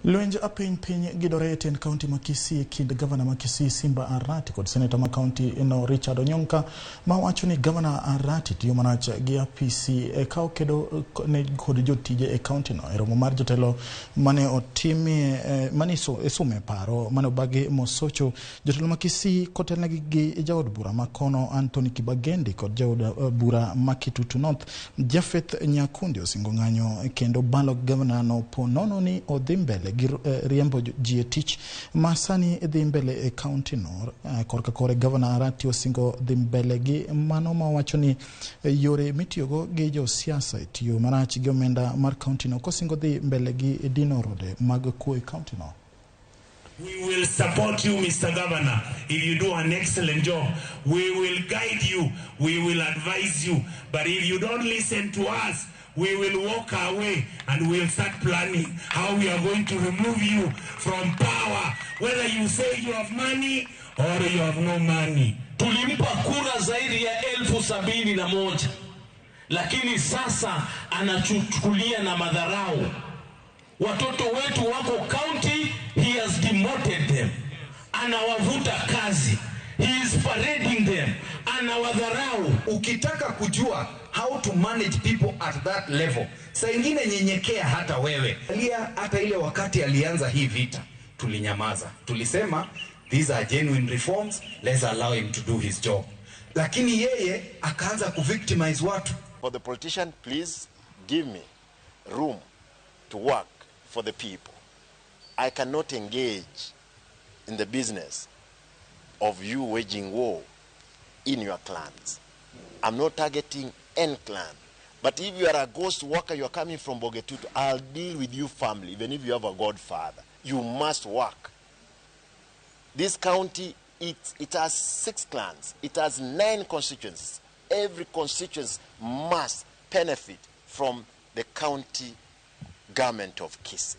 Lwenj apiny piny gidore e tend kaunti ma Kisii e kind gavana ma Kisii Simba Arati kod seneta ma kaunti no Richard Onyonka ma wacho ni gavana Arati tiyo marach gi apisi e ka okedo ne kod jotije e kaunti no e romo mar jotelo mane otimie mane isume paro mane obagi Mosocho. Jotelo ma Kisii kotelnegi gi jaod bura ma kono Anthony Kibagendi kod jaod bura ma Kitutu North Japheth Nyakundi osingo ng'anyo kendo balo gavana no po nono ni odhi mbele gi riembo ji e tich ma sani dhi mbele e kaunti no. Korka kore gavana Arati osingo dhi mbele gi mano ma wacho ni yore mitiyogo gi josiasa e tiyo marach gi omenda mar kaunti no kosingo dhi mbele gi dino rode mag kuo e kaunti no. We will support you, Mr. Governor, if you do an excellent job. We will guide you. We will advise you. But if you don't listen to us, we will walk away and we'll start planning how we are going to remove you from power, whether you say you have money or you have no money. Tulimpa kura zaidi ya 71,000, lakini sasa anachukulia na madharau. Watoto wetu wako county, he has demoted them. Anawavuta kazi. He is parading them. Anawadharau. Ukitaka kujua how to manage people at that level, saa ingine nyenyekea hata wewe. Alia hata ile wakati alianza hii vita, tulinyamaza. Tulisema these are genuine reforms, let's allow him to do his job. Lakini yeye akaanza kuvictimize watu. For the politician, please give me room to work for the people. I cannot engage in the business of you waging war in your clans. I'm not targeting any clan. But if you are a ghost worker, you are coming from Bogetutu, I'll deal with you family, even if you have a godfather. You must work. This county, it has 6 clans. It has 9 constituencies. Every constituency must benefit from the county government of Kisii.